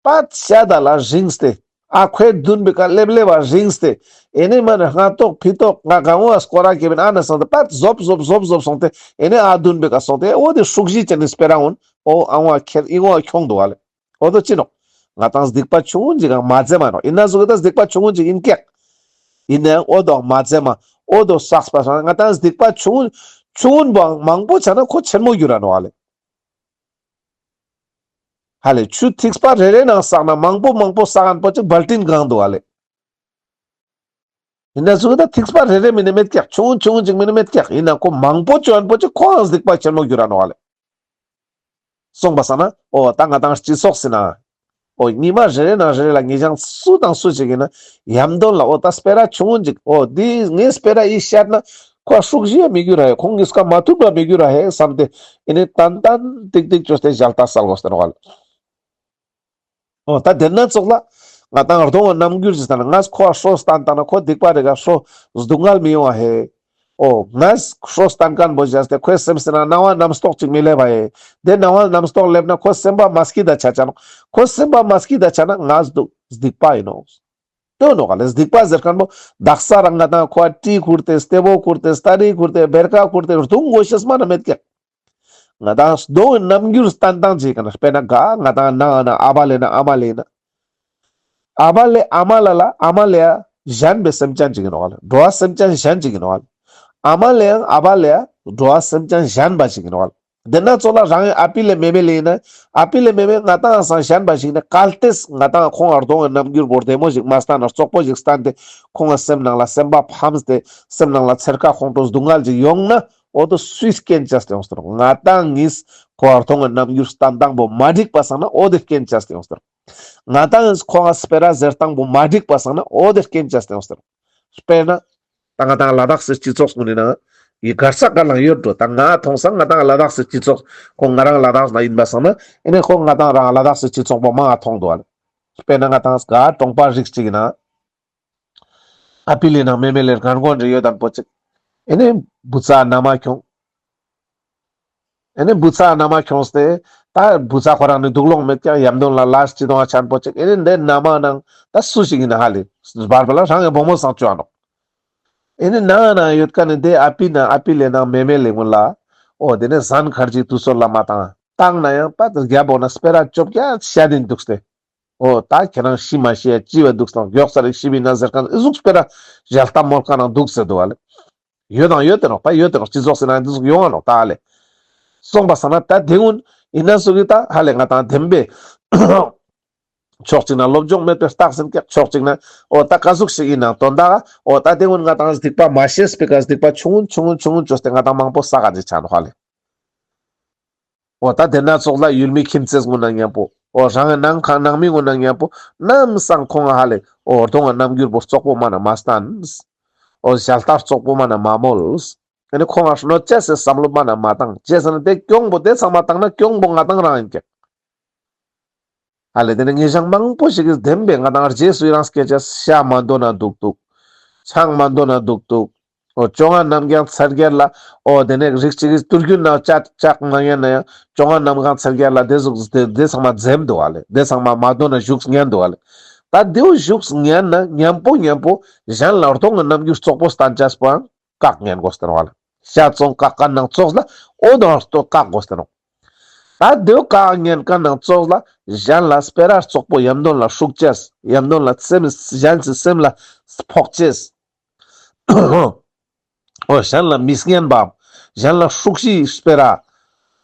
པད་ཤ་ད་ལ་རིང་སྟེ་ཨ་ཁོའི་མདུན་པའི་ཀ་སླེབས་སླེབས་པ་རིང་སྟེ་ཨེ་ནི་མ་ནི་སྔ་ཏོག་ཕི་ཏོག་ང་གང་བོ་སྐོར་ར་གེ་བིན་ཨ་ན་སོང་སྟེ་པད་ཟོབ་ཟོབ་ཟོབ་ཟོབ་སོང་སྟེ་ཨེ་ནི་ཨ་མདུན་པའི་ཀ་སོང་སྟེ་འོ་དེ་ཧྲུག་བཞི་ཅན་ནི་སྤེ་ར་འོན་འོ་ཨ་འོ་ཁྱེར་ཨི་འོ་ཁྱོང་འདུག་ཧ་ལེ། འོ་དོ་ཅི་ནོག་ང་ཏང་སྡིག་པ་ཆུང་ངུན་ཅིག་གང་མ་མཛད་མ་ནོག་ཡིན་ན་ཟུག་གི་ད་སྡིག་པ་ཆུང་ངུན་ཅིག་ཡིན་ཀྱག་ཡིན་ནའང་འོ་དོ་མ་མཛད་མ་འོ་དོ་བསགས་པ་སང་ང་ཏང་སྡིག་པ་ཆུང་ངུན་ཆུང་ངུན་པོ་མང་པོ་ཆ་ན་ཁོ་ཆེན་མོ་འགྱུར་ར་ནོག་ཧ་ལེ། ཧ་ལེ་ཆུ་ཐིགས་པ་རེ་རེ་ནང་བསགས་ན་མང་པོ་མང་པོ་བསགས་ཨན་པོ་ཅིག་བལ་ཏིན་གང་འདུག་ཧ་ལེ། ཡིན་ན་ཟུག་གི་ད་ཐིགས་པ་རེ་རེ་མིན་ནི་མེད་ཀྱག་ཆུང་ངུན་ཆུང་ངུན་ཅིག་མིན་ནི་མེད་ཀྱག་ཡིན་ན་ཁོ་མང་པོ་ཅོ་ཨན་པོ་ཅིག་ཁོའང་སྡིག་པ་ཆེན་མོ་འགྱུར་ར་ནོག་ཧ་ལེ། སོང་པ་སང་ན་འོ་ད་ང་ཏང་སྤྱི་ཚོགས་སི་ནང་འོ་ཉི་མ་རེ་རེ་ནང་རེ་རེ་ལ་ངེད་ཅག་སུ་དང་སུ་ཞིག་ཡིན་ན་ཡམ་དོན་ལ་འོ་ད་སྤེ་ར་ཆུང་ངུན་ཅིག་འོ་འདི་ངའི་སྤེ་ར་ཡི་བཤད་ན་ཁོ་ཧྲུག་བཞི་ཡ་མི་འགྱུར་ར་ཧེ། ཁོང་གཉིས་ཀ་མ་མཐུན་པ་མི་འགྱུར་ར་ཧེ་བསམ་སྟེ་ཨེ་ནི་ཏན་ཏན་ཏིག་ཏིག་ཅོས་ཏེ་ཞལ་ཏ་སལ་དགོས་ཏེ་ནོག་ཧ་ལེ། འོ་ད་དེ་ན་ཙོགས་ལ་ང་ཏང་གདོང་གི་རྣམ་འགྱུར་ཞིག་བསྟན་ན་ངས་ཁོ་ཧྲོ་བསྟན་བཏང་ན་ཁོ་སྡིག་པ་རེ་ག་ཧྲོ་སྡུག་བསྔལ་མི་ཡོང་བ་ཧེ། འོ་ངས་ཧྲོ་བསྟན་མཁན་པོ་བཞག་སྟེ་ཁོའི་སེམས་སི་ནང་སྣང་བ་རྣམ་རྟོག་ཅིག་མི་སླེབས་པ་ཧེ། དེ་སྣང་བ་རྣམ་རྟོག་སླེབས་ན་ཁོ་སེམས་པ་མ་སྐྱིད་ད་ཆ་ཆ་ནོག་ཁོ་སེམས་པ་མ་སྐྱིད་ད་ཆ་ན་ངས་སྡུག་སྡིག་པ་ཡིན་ནོག་ལྟོས་ནོག་ལེ། སྡིག་པ་ཟེར་མཁན་པོ་དག་ས་རང་ང་ཏང་ཁོ་ཏྲི་ཁུར་ཏེ་སྟེ་བོ་ཁུར་ཏེ་སྟ་རི་ཁུར་ཏེ་བེར་ཀ་ཁུར་ཏེ་རྡུང་དགོས་ཤེས་མ་ན་མེད་ཀྱག་ང་ཏང་གདོང་གི་རྣམ་འགྱུར་བསྟན་སྟངས་ཅིག་ག་ན་དཔེར་ན་ག་ང་ཏང་ནང་ན་ཨ་བ་ལེ་ན་ཨ་མ་ལེ་ན། ཨ་བ་ལེ་ཨ་མ་ལ་ལ་ཨ་མ་ལེ་ཡ་གཞན་པའི་སེམས་ཅན་ཅིག་ཡིན་ནོག་ལེ། འགྲོ་བ་སེམས་ཅན་གཞན་ཅིག་ཡིན་ནོག་ལེ། ཨ་མ་ལེ་ཡང་ཨ་བ་ལེ་ཡ་འགྲོ་བ་སེམས་ཅན་གཞན་པ་ཅིག་ཡིན་ནོག་ལེ། དེ་ན་ཙོགས་ལ་རང་ཨ་པི་ལེ་མེ་མེ་ལེ་ཡིན་ན་ཨ་པི་ལེ་མེ་མེ་ང་ཏང་སང་གཞན་པ་ཞིག་ན་གལ་ཏེ་ང་ཏང་ཁོང་ཨར་གདོང་གི་རྣམ་འགྱུར་བོར་བདེ་མོ་ཞིག་མ་བསྟན་ན་རྩོག་པོ་ཞིག་བསྟན་ཏེ་ཁོང་གི་སེམས་ནང་ལ་སེམས་པ་ཕམ་སྟེ་སེམས་ནང་ལ་འཚེར་ཁ་ཁོང་ཁྲོ་སྡུག་བསྔལ་ཞིག་ཡོང་ན་འོ་དོ་སུའི་རྐྱེན་བྱས་ཏེ་ཡོངས་ཏེ་རོག་ང་ཏང་ངིས་ཁོ་ཨར་གདོང་གི་རྣམ་འགྱུར་བསྟན་སྟངས་པོ་མ་འགྲིག་པ་སང་ན་འོ་དེ་རྐྱེན་བྱས་ཏེ་ཡོངས་ཏེ་རོག་ང་ཏང་ཁོ་ང་སྤེ་ར་ཟེར་སྟངས་པོ་མ་འགྲིག་པ་སང་ན་འོ་དེ་རྐྱེན་བྱས་ཏེ་ཡོངས་ཏེ་རོག་དཔེར་ན། ད་ང་ཏང་ལ་དྭགས་སི་སྤྱི་ཚོགས་ཀུན་ནི་ནང་ཡི་གར་ས་ག་ལང་ཡོད་འགྲོ། ད་ང་མཐོང་སང་ང་ཏང་ལ་དྭགས་སི་སྤྱི་ཚོགས་ཁོང་ང་རང་ལ་དྭགས་ན་ཡིན་པ་སང་ན་ཨེ་ནི་ཁོང་ང་ཏང་རང་ལ་དྭགས་སི་སྤྱི་ཚོགས་པོ་མང་ང་མཐོང་འདུག་ཨ་ལེ། དཔེར་ན་ང་ཏང་ག་གྲོང་པ་རིགས་གཅིག་ཡིན་ན་ཨ་པི་ལེ་ནང་མེ་མེ་ལེ་རྒན་རྒོན་རེ་ཡོད་དམ་པོ་ཅིག་ཨེ་ནི་བུ་ཚ་ན་མ་ཁྱོང་། ཨེ་ནི་བུ་ཚ་ན་མ་ཁྱོངས་ཏེ། ད་བུ་ཚ་ཁོ་རང་ནི་སྡུག་ལོང་མེད་ཀྱག་ཡམ་དོན་ལ་ལས་ཅི་དོང་ཆེན་པོ་ཅིག་ཨེ་ནི་འདི་ན་མ་ནང་ད་སུ་ཞིག་ཡིན་ན་ཧ་ལེ། བར་བར་ལ་རང་གི་བུ་མོ་སང་ཅོ་ཨ་ནོག་ཨེ་ནི་ན་ན་ཡོད་ཀ་ནི་དེ་ཨ་པི་ན་ཨ་པི་ལེ་ནང་མེ་མེ་ལེ་ངུ་ལ། འོ་དེ་ནི་ཟན་ཁར་ཅིག་དུས་ཚོད་ལ་མ་བཏང་། བཏང་ན་ཡང་པ་དེ་རྒྱབ་འོ་ན་སྤེ་ར་ཅོབ་ཀྱ་ཤ་དིན་འདུག་སྟེ། འོ་ད་ཁྱེད་རང་ཤི་མ་ཤི་ཡ་ཅི་བ་འདུག་སྟེ་མགྱོགས་ས་རིག་ཤི་བི་ན་ཟེར་ཁན་ཨི་ཟུག་སྤེ་ར་ཞལ་ཏ་མོལ་ཁན་ནང་འདུག་ཟེར་འདུག་ཨ་ལེ། ཡོད་དང་ཡོད་དེ་ནོག་ད་ཡོད་དེ་ནོག་སྤྱི་ཚོགས་སི་ནང་འདི་ཟུག་ཡོང་ང་ནོག་ད་ཨ་ལེ། སོང་པ་སང་ན་ད་དེ་ཀུན་ཡིན་ན་ཟུག་གི་ད་ཧ་ལེ་ང་ཏང་དེམ་པེ་ཕྱོགས་གཅིག་ན་སློབ་སྦྱོང་མེད་པའི་རྟགས་ཟིན་ཀྱག་ཕྱོགས་གཅིག་ན་འོ་ད་ག་ཟུག་ཞིག་ཡིན་ནང་དོན་དག་འོ་ད་དེ་ཀུན་ང་ཏང་སྡིག་པ་མ་ཤེས་པའི་ཀ་སྡིག་པ་ཆུང་ངུན་ཆུང་ངུན་ཆུང་ངུན་བཅོས་ཏེ་ང་ཏང་མང་པོ་བསགས་ག་ཅིག་ཆ་ནོག་ཧ་ལེ། འོ་ད་དེ་ན་ཙོགས་ལ་ཡུལ་མི་ཁྱིམ་མཚེས་ཀུན་ན་མཉམ་པོ། འོ་རང་གི་ནང་ཁང་ནང་མི་ཀུན་ན་མཉམ་པོ། ནམ་སང་ཁོང་ཧ་ལེ། འོ་གདོང་གི་རྣམ་འགྱུར་པོ་རྩོག་པོ་མ་ན་མ་སྟན། འོ་ཞལ་ཏ་རྩོག་པོ་མ་ན་མ་མོལ། ཨེ་ནི་ཁོང་ང་གནོད་ཅེས་སི་བསམ་བློ་མ་ན་མ་བཏང་། ཅི་ཟེར་ན་དེ་གྱོང་པོ་དེ་ཚང་མ་བཏང་ན་གྱོང་པོ་ང་ཏང་རང་ཡིན་ཀྱག་ཧ་ལེ། དེ་ནི་ངེད་ཅག་མང་པོ་ཞིག་གིས་བདེན་པའི་ང་ཏང་རྗེས་སུ་ཡི་རང་སྐྱེ་ཅེས་ཤ་མ་འདོན་ན་འདུག་འདུག་ཆང་མ་འདོན་ན་འདུག་འདུག་འོ་བཅོ་ལྔ་རྣམ་རྒྱལ་ཚར་རྒྱལ་ལ་འོ་དེ་ནས་རིགས་གཅིག་གིས་དུས་རྒྱུན་ན་ལྕག་ལྕག་མ་ཉན་ན་ཡང་བཅོ་ལྔ་རྣམ་རྒྱལ་ཚར་རྒྱལ་ལ་དེ་ཟུག་དེ་དེ་ཚང་མ་འཛེམ་འདུག་ཨ་ལེ། དེ་ཚང་མ་མ་འདོན་ན་བཞུགས་ཉན་འདུག་ཨ་ལེ། ད་དེའུ་བཞུགས་ཉན་ན་མཉམ་པོ་མཉམ་པོ་གཞན་ལ་གདོང་གི་རྣམ་འགྱུར་རྩོག་པོ་སྟན་ཅེས་པོའང་བཀག་ཉན་དགོས་ཏེ་ནོག་ཨ་ལེ། ཤ་བཙོང་བཀག་མཁན་ནང་ཙོགས་ལ་འོ་དང་ལྟོ་བཀག་དགོས་ཏེ་ནོག་ད་དེའོ་བཀག་ཉན་ཁན་ནང་ཙོགས་ལ་གཞན་ལ་སྤེ་ར་བཙོག་པོ་ཡམ་དོན་ལ་ཤུགས་ཅེས། ཡམ་དོན་ལ་སེམས་གཞན་གྱི་སེམས་ལ་ཕོག་ཅེས། འོ་གཞན་ལ་མི་སྙན་པ། གཞན་ལ་ཤུགས་ཤིག་སྤེ་ར།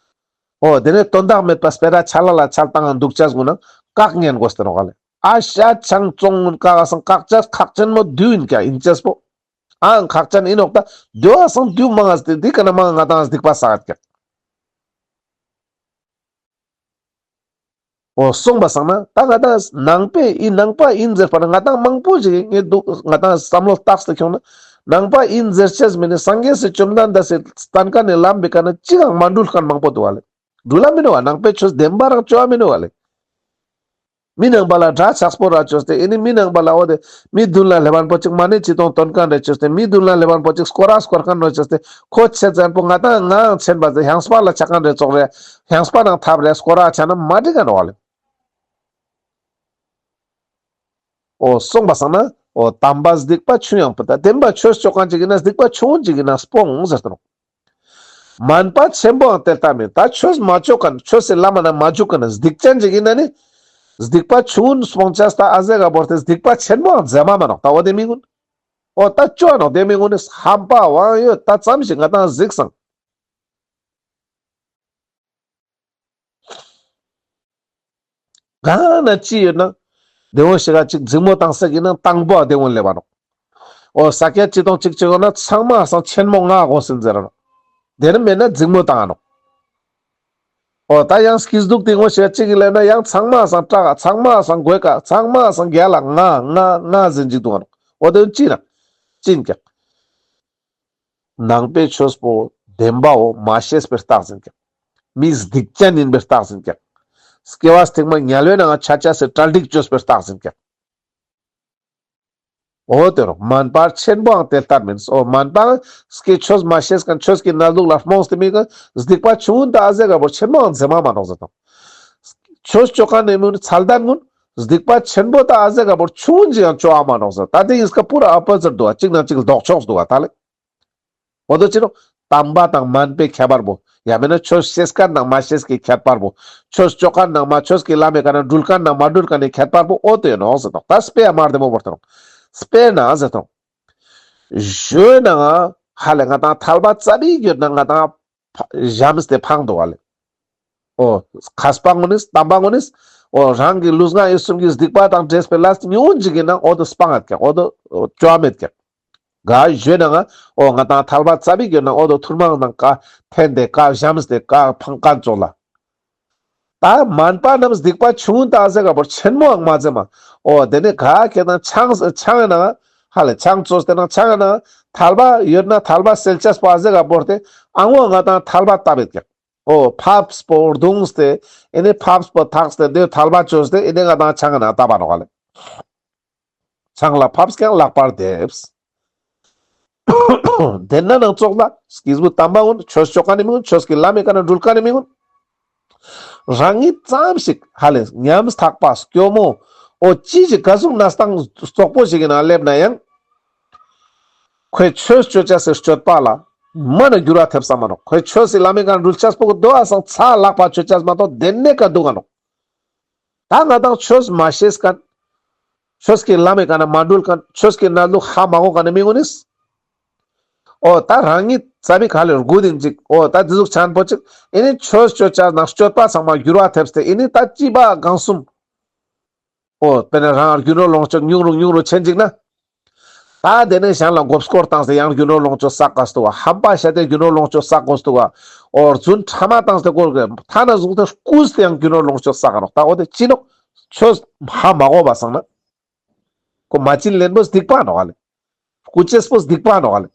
འོ་དེ་ནས་དོན་དག་མེད་པ་སྤེ་ར་ཆ་ལ་ལ་ཆལ་བཏང་ང་འདུག་ཅེས་གུན་ན་བཀག་ཉན་དགོས་ཏེ་ནོག་ལེ། ཨ་ཤ་ཆང་བཙོང་གུན་བཀག་སང་བཀག་ཅེས་ཁག་ཅན་མོ་དུས་ཡིན་ཀྱག་ཡིན་ཅེས་པོ། ཨང་ཁག་ཅན་ཡིན་ནོག་ད་དུས་སང་དུས་མང་ང་སྟེ་འདི་ཀ་ན་མང་ང་ང་དང་སྡིག་པ་བསགས་ཀྱག་འོ་སོང་པ་སང་ན་ད་ང་དང་ནང་པའི་ཨིན་ནང་པ་ཨིན་ཟེར་པ་ན་ང་དང་མང་པོ་ཞིག་ངས་འདུག་ང་དང་བསམ་བློ་བཏགས་ཏེ་ཁྱོང་ན་ནང་པ་ཨིན་ཟེར་ཅེས་མིན་ནི་སངས་རྒྱས་སི་བཅོམ་ལྡན་འདས་སི་སྟན་ཁན་ནི་ལམ་པའི་ཀ་ན་ཅི་གང་མ་འགྲུལ་ཁན་མང་པོ་འདུག་བ་ལེ། འགྲུལ་ལ་མི་ནུག་བ། ནང་པའི་ཆོས་བདེན་པ་རང་ཅོ་བ་མི་ནུག་བ་ལེ། མི་ནང་པ་ལ་འདྲ་ཆགས་པོ་ར་ཅོས་ཏེ་ཨེ་ནི་མི་ནང་པ་ལ་འོ་དེ་མི་མདུན་ལ་སླེབས་ཁན་པོ་ཅིག་མ་ཎི་ཅི་ཏོང་འདོན་ཁན་རེ་ཅོས་ཏེ་མི་མདུན་ལ་སླེབས་ཁན་པོ་ཅིག་སྐོར་ར་སྐོར་ཁན་རེ་ཅོས་ཏེ་ཁོ་ཆེ་ཙན་པོ་ང་དང་ངའང་ཆེན་པ་ཟེར་ཧེང་སྤར་ལ་ཆ་ཁན་རེ་ཙོགས་རེ། ཧེང་སྤར་ནང་ཐབས་རེ་སྐོར་ར་ཆ་ན་མ་འགྲིག་ག་ནོག་བ་ལེ། འོ་སོང་པ་སང་ན་འོ་དམ་པ་སྡིག་པ་ཆུང་ཡང་པོ་ད་བདེན་པ་ཆོས་ཅོ་ཁན་ཅིག་ཡིན་ན་སྡིག་པ་ཆུང་ངུན་ཅིག་ཡིན་ན་སྤོང་ཟེར་ཏེ་ནོག་མན་པ་ཆེན་པོའང་དེ་ལྟར་མིན། ད་ཆོས་མ་ཅོ་ཁན་ཆོས་སི་ལམ་ན་མ་འཇུག་ཁན་སྡིག་ཅན་ཅིག་ཡིན་ན་ནི་སྡིག་པ་ཆུང་ངུན་སྤོང་ཅེས་ད་ཨ་ཟེ་ག་བོར་ཏེ་སྡིག་པ་ཆེན་པོའང་མཛད་མ་མ་ནོག་ད་འོ་དེ་མི་གུན་འོ་ད་ཅོ་ནོག་དེ་མི་གུན་ནི་ཧམ་པ་དབང་ཡོད་ད་ཙམ་ཞིག་ང་དང་གཟིགས་སང་། གང་ན་ཅི་ཡོད་ན། དེ་འོ་ཞིག་ག་ཅིག་འཛིང་མོ་བཏང་ས་གི་ན་དང་པོ་དེ་འོ་ལེབ་བ་ནོག་འོ་ས་ཀྱད་ཅི་དང་ཅིག་ཅིག་ཡོད་ན་ཚང་མ་སང་ཆེན་མོ་ང་དགོས་ཟེར་ར་ནོག་དེ་ནི་མེད་ན་འཛིང་མོ་བཏང་ནོག་འོ་ད་ཡང་སྐྱིད་སྡུག་དེ་འོ་ཞིག་ག་ཅིག་གི་ལེབ་ན་ཡང་ཚང་མ་སང་སྐྲག་ག་ཚང་མ་སང་དགོས་ཀ་ཚང་མ་སང་རྒྱལ་ལ་ང་ང་ང་ཟེར་ཅིག་འདུག་ག་ནོག་འོ་དེ་ཅི་ན་ཅི་ཡིན་ཀྱག་ནང་པའི་ཆོས་པོ་བདེན་པའོ་མ་ཤེས་པའི་རྟགས་ཡིན་ཀྱག་མི་སྡིག་ཅན་ཡིན་པའི་རྟགས་ཡིན་ཀྱག་སྐྱེ་བ་སྟིང་མ་དམྱལ་བའི་ནང་ཆ་ཅེས་སི་གྲ་སྒྲིག་ཅོས་པའི་རྟགས་ཡིན་ཀྱག་འོ་དེ་རུ་མན་པ་ཆེན་པོའང་དེ་ལྟར་མིན། འོ་མན་པ་སྐྱེ་ཆོས་མ་ཤེས་ཁན་ཆོས་ཀྱི་གནས་ལུགས་ལ་རྨོངས་ཏེ་མི་ག་སྡིག་པ་ཆུང་ངུན་ད་ཨ་ཟེ་ག་བོར་ཆེན་མོའང་མཛད་མ་མ་ནོག་ཟེར་དང་། ཆོས་ཅོ་ཁན་ནི་མི་ཚད་ལྡན་གུན་སྡིག་པ་ཆེན་པོ་ད་ཨ་ཟེ་ག་བོར་ཆུང་ངུན་ཅིག་ཡང་ཅོ་བ་མ་ནོག་ཟེར། ད་དེ་ཡིན་སྐབས་པུ་ར་ཨ་པོ་ཟེར་འདུག་བ་གཅིག་ནང་གཅིག་ལྡོག་ཕྱོགས་འདུག་བ་ད་ལེ། འོ་དོ་ཅི་ནོག་དམ་པ་དང་མན་པའི་ཁྱད་པར་པོ། ཡང་མེད་ན་ཆོས་ཤེས་ཁན་དང་མ་ཤེས་ཀྱི་ཁྱད་པར་པོ། ཆོས་ཅོ་ཁན་དང་མ་ཆོས་ཀྱི་ལམ་མི་ཀ་ན་འགྲུལ་ཁན་དང་མ་འགྲུལ་ཁན་ནི་ཁྱད་པར་པོ་འོ་དོ་ཡིན་ནོག་ཟེར་དང་། ད་དཔེ་ཡ་མ་བདེ་མོ་བོར་ཏེ་ནོག་དཔེར་ན་ཟེར་དང་། ཞོན་ནའང་ཧ་ལེ་ང་དང་ཐལ་བ་ཙ་པིག་ཡོད་ན་ང་དང་ཕ་ཞམས་ཏེ་ཕང་འདུག་བ་ལེ། འོ་མཁས་པ་གུན་ནིས་དམ་པ་གུན་ནིས་འོ་རང་གི་ལུས་ངག་ཡིད་གསུམ་གྱི་སྡིག་པ་དང་འདྲེས་པའི་ལས་ཉུང་ངུན་ཅིག་ཡིན་ན་འོ་དོ་སྤང་ངད་ཀྱག་འོ་དོ་ཅོ་མེད་ཀྱག་ག་ཞོན་ནའང་འོ་ང་དང་ཐལ་བ་ཙ་པིག་ཡོད་ན་འོ་དོ་ཐུར་མང་ནང་ཀ་འཐེན་ཏེ་ཀ་ཞམས་ཏེ་ཀ་ཕང་ཁན་ཙོགས་ལ། ད་མན་པ་རྣམས་སྡིག་པ་ཆུང་ངུན་ད་ཟེར་ག་བོར་ཆེན་མོའང་མ་མཛད་མ། འོ་དེ་ནི་ག་ཁྱེད་དང་ཆང་ཆང་ཡིན་ན་ཧ་ལེ་ཆང་ཙོགས་དེ་ནང་ཆང་ཡིན་ན་ཐལ་བ་ཡོད་ན་ཐལ་བ་སེལ་ཅེས་པ་ཟེར་ག་བོར་ཏེ་ཨང་འོ་ང་དང་ཐལ་བ་བཏབ་ཡོད་ཀྱག་འོ་ཕབས་པོ་རྡུངས་ཏེ་ཨེ་ནི་ཕབས་པོ་ཐགས་ཏེ་དེ་ཐལ་བ་ཅོས་ཏེ་ཨེ་ནི་ང་དང་ཆང་ཡིན་ན་བཏབ་པ་ནོག་ལེ། ཆང་ལ་ཕབས་ཀྱང་ལག་པར་འདེབས། དེ་ན་ནང་ཙོགས་ལ་སྐྱེས་བུ་དམ་པ་གུན་ཆོས་ཅོ་ཁན་ནི་མི་གུན་ཆོས་ཀྱི་ལམ་མི་ཀ་ན་འགྲུལ་ཁན་ནི་མི་གུན་རང་ཉིད་ཙམ་ཞིག་ཧ་ལེ་ཉམ་ཐག་པ་སྐྱོ་མོ་འོ་ཅི་ཞིག་ག་ཟུག་གནས་སྟངས་རྩོག་པོ་ཞིག་གི་ནང་སླེབས་ན་ཡང་ཁོའི་ཆོས་ཅོ་ཅེས་སི་སྤྱོད་པ་ལ་མ་ན་འགྱུར་བ་ཐེབས་ས་མ་ནོག་ཁོའི་ཆོས་སི་ལམ་མི་ཀ་ན་འགྲུལ་ཅེས་པོ་གི་དོ་བ་སང་ཚ་ལག་པ་ཅོ་ཅེས་མ་གཏོགས་དེ་ནེ་ཀ་འདུག་ག་ནོག་ད་ང་དང་ཆོས་མ་ཤེས་ཁན། ཆོས་ཀྱི་ལམ་མི་ཀ་ན་མ་འགྲུལ་ཁན། ཆོས་ཀྱི་གནས་ལུགས་ཧ་མ་གོ་ཁན་ནི་མི་གུན་ནིས། འོ་ད་རང་ཉིད་ཙ་པིག་ཧ་ལེ་རྒུད་ཡིན་ཅིག་འོ་ད་དེ་ཟུག་ཆེན་པོ་ཅིག་ཨེ་ནི་ཆོས་ཅོ་ཅེས་ནང་སྤྱོད་པ་ཚང་མ་འགྱུར་བ་ཐེབས་ཏེ་ཨེ་ནི་ད་ཅི་བ་གང་གསུམ། འོ་དཔེར་ན་རང་རྒྱུ་ནོར་ལོངས་སྤྱོད་ཉུང་རུ་ཉུང་རུ་ཆེན་ཅིག་ན། ད་དེ་ནས་གཞན་ལ་མགོ་སྐོར་བཏང་སྟེ་ཡང་རྒྱུ་ནོར་ལོངས་སྤྱོད་བསགས་དགོས་འདུག་ག་ཧམ་པ་བཤད་དེ་རྒྱུ་ནོར་ལོངས་སྤྱོད་བསགས་དགོས་འདུག་ག་འོ་རྫུན་ཕྲ་མ་བཏང་སྟེ་སྐོར་གི་ཐ་ན་བཟུང་སྟེ་རྐུས་ཏེ་ཡང་རྒྱུ་ནོར་ལོངས་སྤྱོད་བསགས་ག་ནོག་ད་འོ་དེ་ཅི་ནོག་ཆོས་ཧ་མ་གོ་བ་སང་ན། ཁོ་མ་བྱིན་ལེན་པོ་སྡིག་པ་ནོག་ལེ། རྐུ་ཅེས་པོ་སྡིག་པ་ནོག་ལེ།